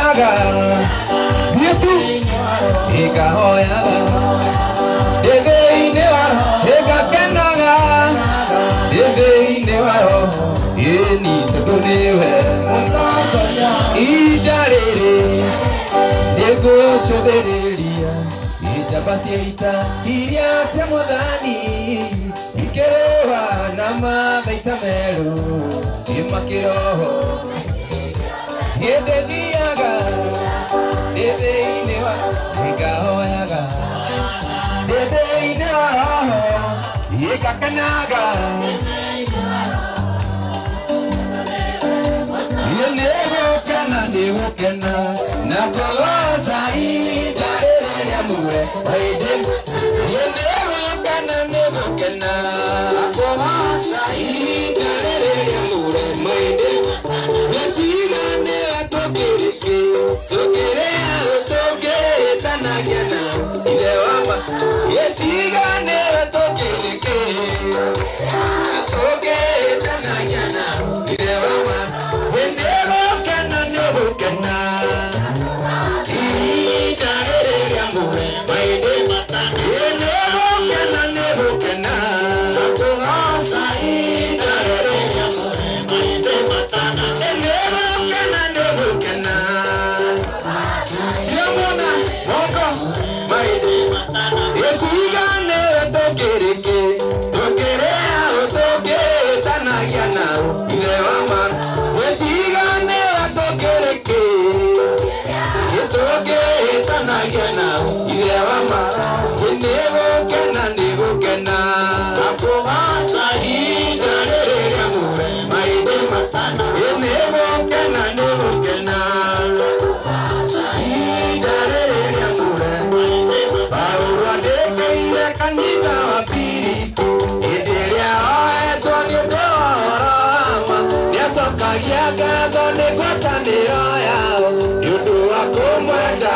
Ndĩthiaga thiĩ tu ngahoyaga ndĩ thĩinĩ wa ngakenaga ndĩ thĩinĩ wa roho ĩni tondũ nĩwe ihinda rĩrĩ nĩngũcũthĩrĩria njamba cia ita iria cia mwathani ikĩrũa na mathaita merũ ĩmakĩroho hĩndĩ thiaga ndĩ thĩinĩ wa ngahoyaga ndĩ thĩinĩ wa roho ngakenaga nĩgũkena nĩgũkena na kũgoca ihinda rĩrĩ rĩamũre hĩndĩ nĩgũkena nĩgũkena kũgoca ihinda rĩrĩ rĩamũre hĩndĩ gũtiganĩra tũkĩrĩkĩ tũkĩrĩa tũkĩĩtanagia na ithe wa ma gĩtiganĩra tũkĩrĩkĩ tũkĩĩtanagia na ithe wa ma nĩgũkena nĩgũkena ihinda rĩrĩ rĩamũre hĩndĩ nĩgũkena nĩgũkena kũgoca ihinda rĩrĩ rĩamũre nĩgũkena nĩgũkena ciamona moko gĩtiganĩre tũkĩrĩkĩ tũkĩrĩa tũkĩĩtanagia na ithe wa ma gĩtiganĩre tũkĩrĩkĩ tũkĩĩtanagia na ithe wa ma nĩgũkena nĩgũkena kũgoca ihinda rĩrĩ rĩamũre maithe nĩgũkena nĩgũkena ihinda rĩrĩ rĩamũre Paulo andĩkĩire kanitha wa Filipi hĩndĩ ĩrĩa oetwo nĩ ũndũ wa ũhoro wa ma nĩacokagia ngatho nĩ ngwatanĩro yao nĩ ũndũ wa kũmwenda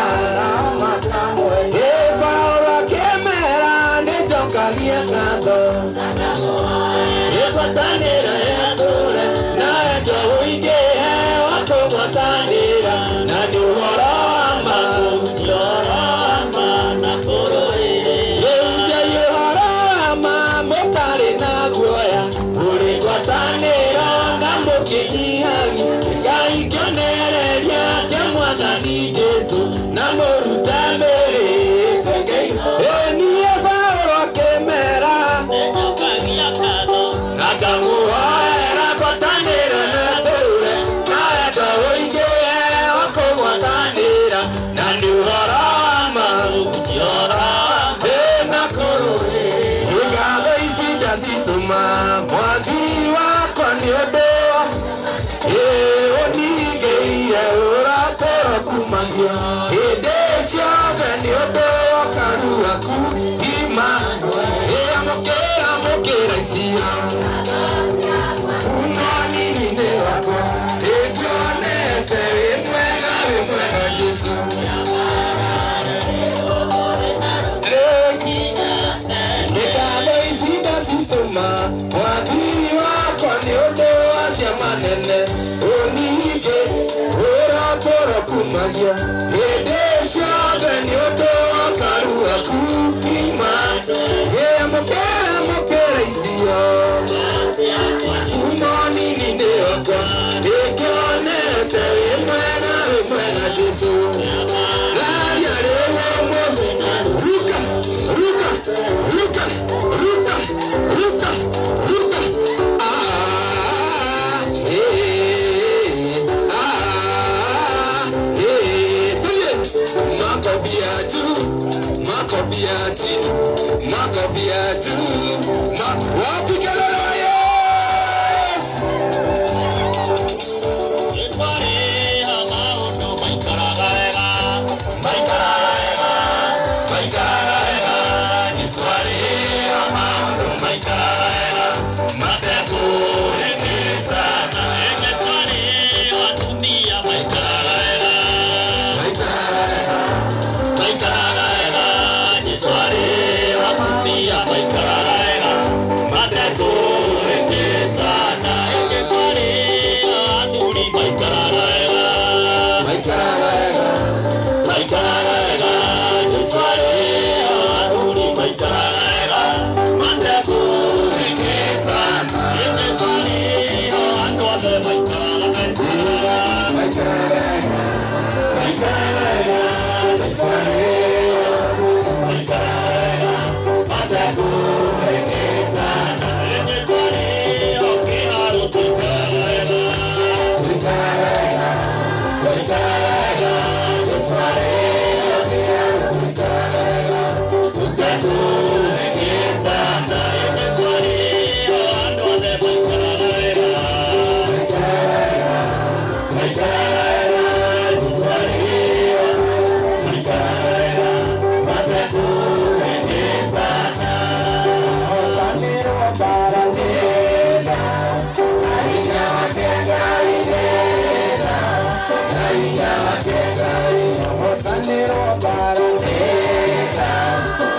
Ĩ Paulo akĩmera nĩnjokagia ngatho ĩ ngwatanĩro yatũre na wendo ũingĩhe wa kũgwatanĩra na nĩ ũhoro wa ma Rĩu ũhoro wa ma mũtarĩ na guoya mũrĩ ngwatanĩro na mũkĩnyihagia Ngai kĩonereria kĩa mwathani Jesũ na mũrute mĩrĩ Ĩ niĩ Paulo akĩmera na ngamuhoera ngwatanĩro na tũre na wendo ũingĩhe wa kũgwatanĩra na nĩ ũhoro wa ma na kũrũĩ ngatho ici ndacitũma mwathi wakwa nĩ ũndũ ũningĩire ũratũra kumagia hĩndĩ ciothe nĩ ũndũ wa karu waku ima amũkĩra mũkĩra icio kuma nini-inĩ wakwa nĩnguonete wĩ mwega wĩ mwega Jesũ ngatho ici ndacitũma mwathi wakwa nĩ ũndũ wa ciama nene ũningĩ ũratũra kumagia hĩndĩ ciothe nĩ ũndũ wa karu waku ima amũkĩra mũkĩra icio kuma nini-inĩ wakwa nĩnguonete wĩ mwega wĩ mwega Jesũ Raria rĩu ũmũthĩ ruka ruka ruka ruka ruka ruka ah eh ah eh tuye makobia juu makobia chini makobia juu wapi kelele wa Yesu Maikaraga wega, mbara nĩtha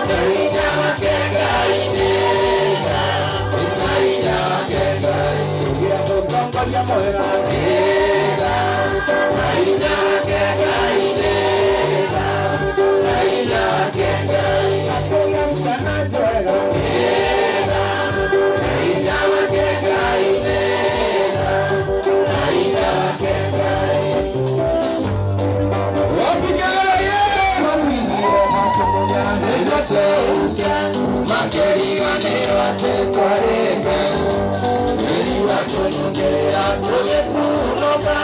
nĩ hinya wake Ngai nĩtha nĩ hinya wake Ngai tũgĩa mũtongoria mwega nĩtha na hinya wake Ngai nĩtha na hinya wake Ngai atũgĩa ciana njega nĩtha na hinya wake Ngai nĩtha na hinya wake Ngai. Makeriganĩrwo atĩ twarĩ mbeũ tĩri watũnyongerera tũgĩkunũka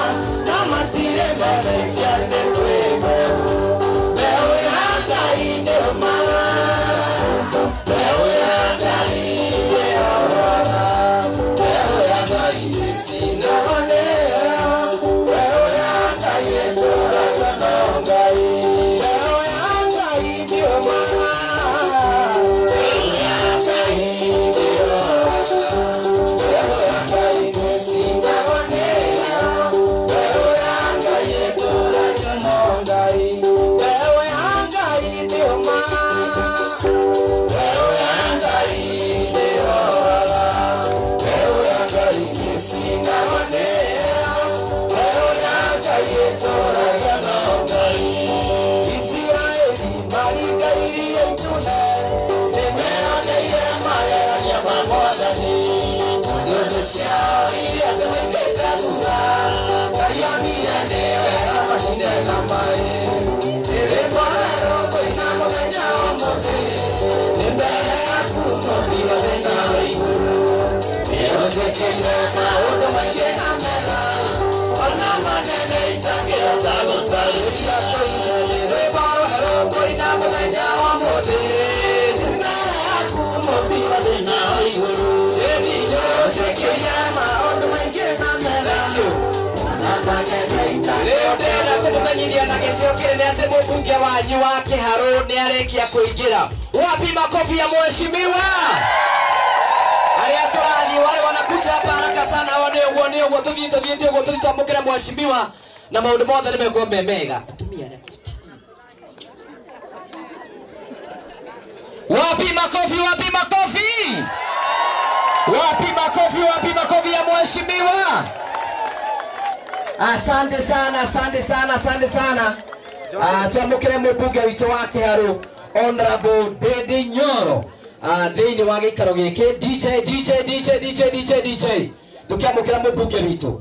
na matirĩ metĩkia atĩ twĩ mbeũ. Mbeũ ya Ngai ndĩũmaga, mbeũ ya Ngai ndĩhoraga, mbeũ ya Ngai ndĩcinaga nĩyo, mbeũ ya Ngai ĩtũũraga no Ngai, mbeũ ya Ngai ndĩũmaga. Rĩu ndĩrenda kũmũmenyithia na gĩtĩo kĩnene atĩ mũmbunge wanyu wa Kĩharũ nĩarĩkia kũingĩra. Wapi makofi ya mheshimiwa? Arĩa tũrathiĩ wale wanakuja hapa haraka sana, hao nĩ ũguo nĩ ũguo, tũthiĩ tũthiĩte ũguo tũthiĩ twamũkĩre mheshimiwa na maũndũ mothe nĩ mekuo me mega. Atumia arĩa Wapi makofi, wapi makofi? Wapi makofi, wapi makofi ya mheshimiwa? Asante sana, asante sana, asante sana. Twamũkĩre mũmbunge witũ wa Kĩharũ Honorable Ndindi Nyoro thĩinĩ wa gĩikaro gĩkĩ. DJ DJ DJ DJ DJ DJ tũkĩamũkĩra mũmbunge witũ.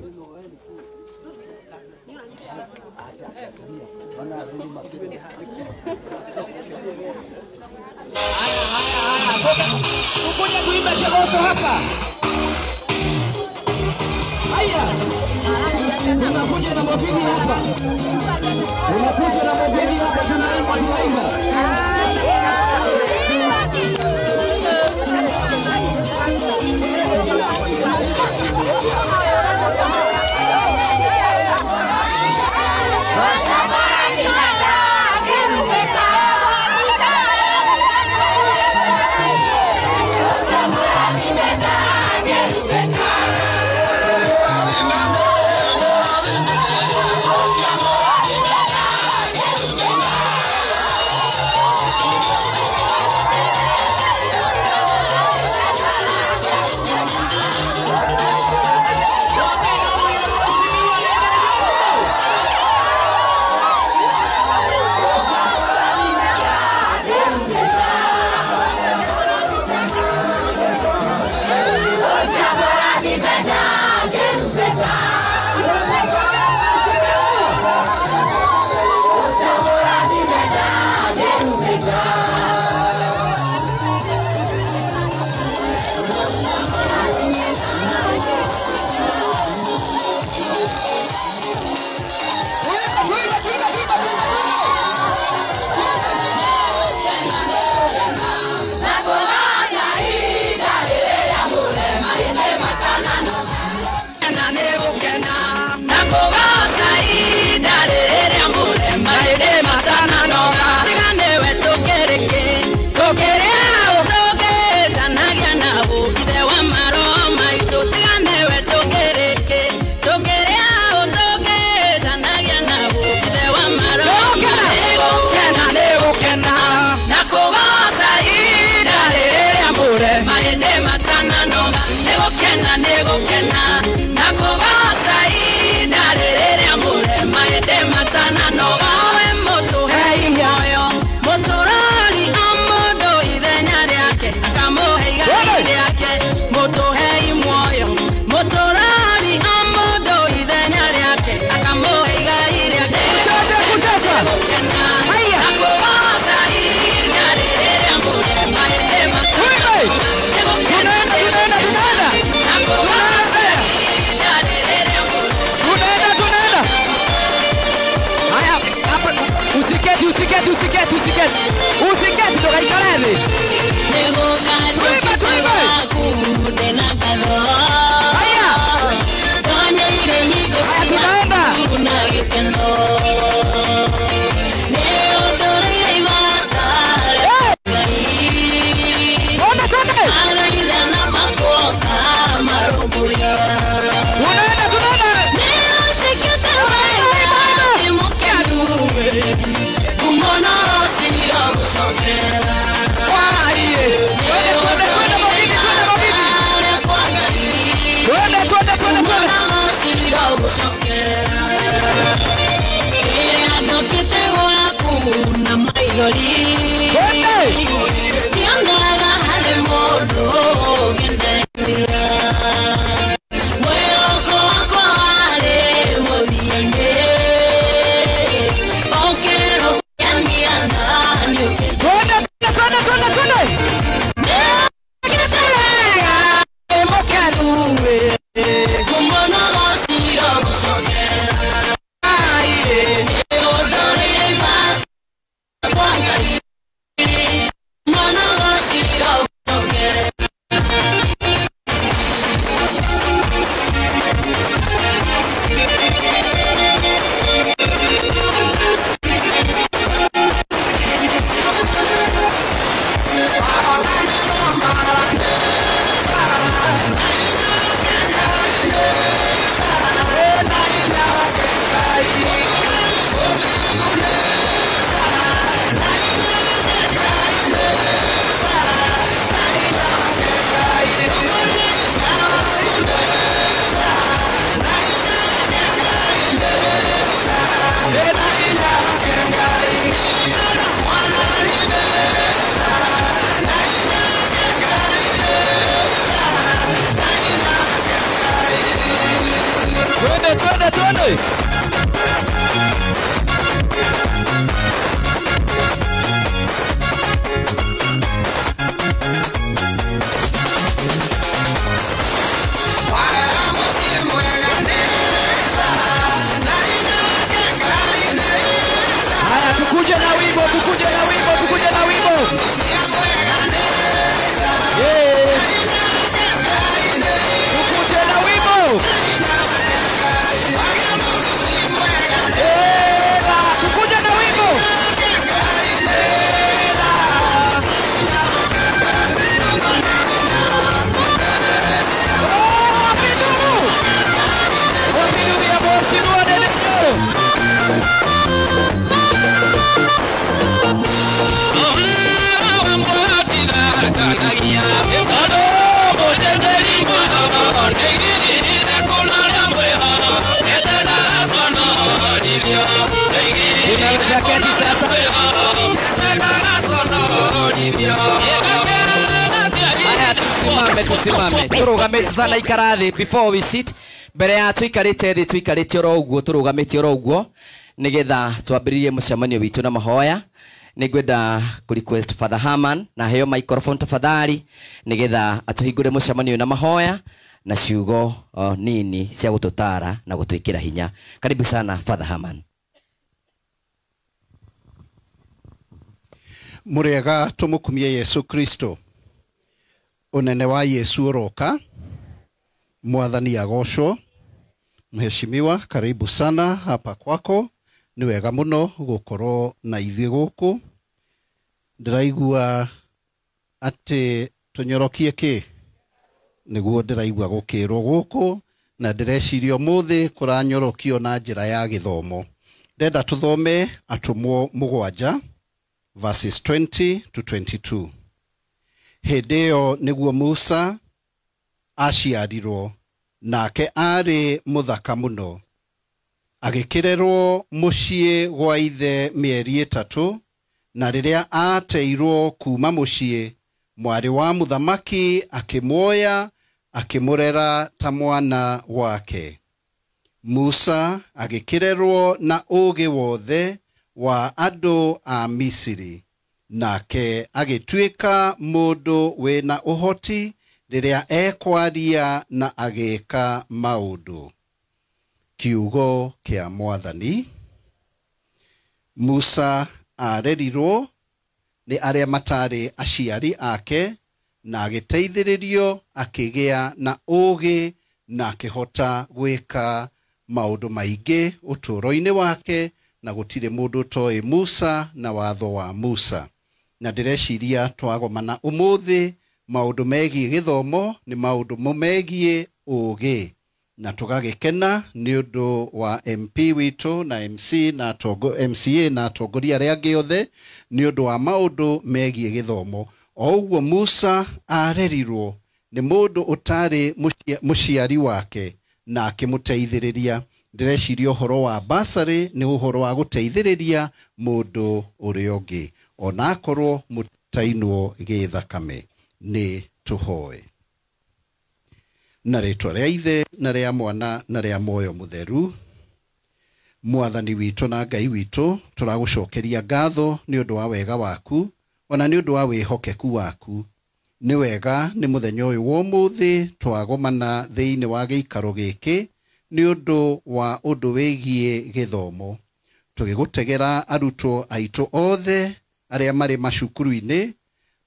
Haya haya haya, tukuja kuimba kigoso hapa. Haya, unakuja na mabini hapa, unakuja na mabini hapa, tunaimba tunaimba. Usiketi, usiketi, usiketi. Usiketi ndogaikare thĩ. Tuimbe, tuimbe. Haya. Haya tunaenda. Twende, twende. Tunaenda, tunaenda. Twende, twende, Mogidi, twende Mogidi. Twende, twende, twende, twende. Twende. Twende, twende, twende, twende. Twende, twende, twende. Haya, tukuje na wimbo, tukuje na wimbo, tukuje na wimbo. Yeah. Tukuje na wimbo. Ela, tukuje na wimbo. Ela. Oh, wapinduru. Wapinduru ya mheshimiwa Ndindi Nyoro. Unaweza keti sasa. Haya, tusimame, tusimame. Turugamĩte tutanaikara thĩ before we sit. Mbere ya tuikarĩte thĩ tuikarĩte oro ũguo tũrũgamĩte oro ũguo nĩgetha twambĩrĩrie mũcemanio witũ na mahoya. Nĩngwenda kũ request Father Herman na heo microphone tafadhali nĩgetha atũhingũre mũcemanio na mahoya na ciugo nini cia gũtũtara na gũtwĩkĩra hinya. Karibu sana Father Herman. Murega tumukumie Yesu Kristo. Unene wa Yesu uroka. Mwathani agocwo. Mheshimiwa, karibu sana hapa kwako. Ni wega muno gukorwo na ithuĩ gũkũ. Ndĩraigua atĩ tũnyorokie kĩ? Nĩguo ndĩraigua gũkĩrwo gũkũ na ndĩreciria ũmũthĩ kũranyorokio na njĩra ya gĩthomo. Ndenda tũthome Atũmwo 7 verses 20 to 22. Hĩndĩ ĩyo nĩguo Musa aciarirwo, nake aarĩ mũthaka mũno. Agĩkĩrerwo mũciĩ gwa ithe mĩeri 3, na rĩrĩa aateirwo kuuma mũciĩ, mwarĩ wa mũthamaki akĩmuoya akĩmũrera ta mwana wake. Musa agĩkĩrerwo na ũũgĩ wothe wa andũ a Misiri, nake agĩtuĩka mũndũ wĩna ũhoti rĩrĩa ekwaria na agĩka maũndũ. Kiugo kĩa Mwathani. Musa Arerirwo nĩ arĩa matarĩ aciari ake na agĩteithĩrĩrio akĩgĩa na ũũgĩ na akĩhota gwĩka maũndũ maingĩ ũtũũro-inĩ wake, na gũtirĩ mũndũ ũtoĩ Musa na watho wa Musa. Na ndĩreciria twagomana ũmũthĩ maũndũ megiĩ gĩthomo nĩ maũndũ megiĩ ũũgĩ, na tũgagĩkena nĩ ũndũ wa MP witũ na MC na MCA na atongoria arĩa angĩ othe nĩ ũndũ wa maũndũ megiĩ gĩthomo. O ũguo Musa arerirwo nĩ mũndũ ũtarĩ mũciari wake na akĩmũteithĩrĩria. Ndĩreciria ũhoro wa basarĩ nĩ ũhoro wa gũteithĩrĩria mũndũ ũrĩa ũngĩ onakorwo mũtainwo gĩthakame. Nĩ tũhoe. Na rĩtwa rĩa Ithe na rĩa Mwana na rĩa Muoyo Mũtheru, Mwathani witũ na Ngai witũ, tũragũcokeria ngatho nĩ ũndũ wa wega waku ona nĩ ũndũ wa wĩhokeku waku. Nĩ wega nĩ mũthenya ũyũ wa ũmũthĩ twagomana thĩinĩ wa gĩikaro gĩkĩ nĩ ũndũ wa ũndũ wĩgiĩ gĩthomo. Tũgĩgũtegera arutwo aitũ othe arĩa marĩ macukuru-inĩ,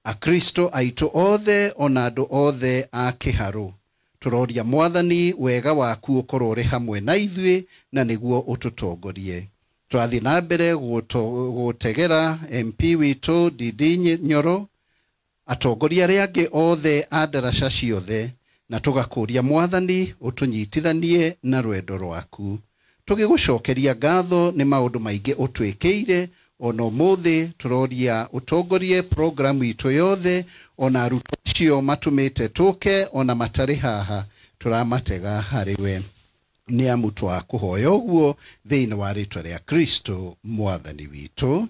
Akristo aitũ othe ona andũ othe a kĩharũ. Tũroria Mwathani wega waku ũkorwo ũrĩ hamwe na ithuĩ na nĩguo ũtũtongorie. Tũrathiĩ na mbere gũtegera MP witũ Ndindi Nyoro, atongoria arĩa angĩ othe a ndaraca ciothe, na tũgakũria Mwathani ũtũnyitithanie na rwendo rwaku. Tũgĩgũcokeria ngatho nĩ maũndũ maingĩ ũtwĩkĩire, ona ũmũthĩ tũroria ũtongorie programu itũ yothe, ona arutwo acio matũmĩte tũke ona matarĩ haha, tũramatega harĩ we. Nĩ amu twakũhoya ũguo thĩinĩ wa rĩtwa rĩa Kristo Mwathani witũ.